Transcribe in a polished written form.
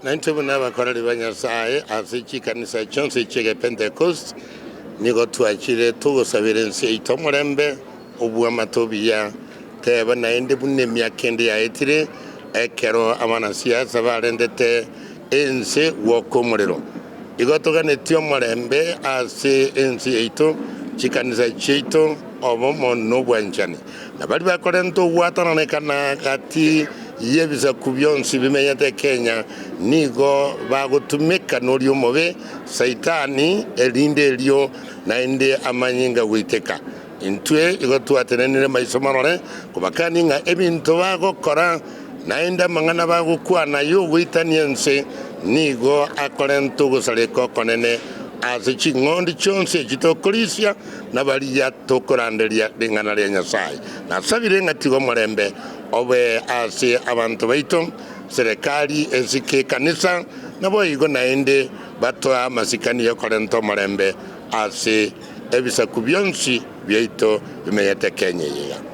Naintwe buna abakoreri ba Nyasae ase chikanisa chionsi chi'Egepentekosti, nigo twachire togosabera ense yaito omorembe, obw'amato obuya, teba naende buna emiaka ende yaetire, ekero abanasiasa barentete ense gwoka omorero. Igo toganetie omorembe ase ense yaito, chikanisa chiaito, obomo na obwanchani. Na baria bakorenta ogwatananekana gati y'ebisaku bionsi bimenyete Kenya nigo bagotumeka noria omobe, Saitani, erinde erio naende amanyinga goiteka. Intwe igo twatenenire maiso marore kobakania ng'a ebinto bagokora naende amang'ana bagokwana y'ogoitania ense nigo akorenta ogosareka okonene ase ching'ondi chionsi echi tokorisia na baria tokoranderia ring'ana ria Nyasae. Nasabire ng'a tiga omorembe obe ase abanto baito, serekari esike ekanisa, naboigo naende batoe amasikani y'okorenta omorembe ase ebisaku bionsi biaito bimenyete Kenya eye iga.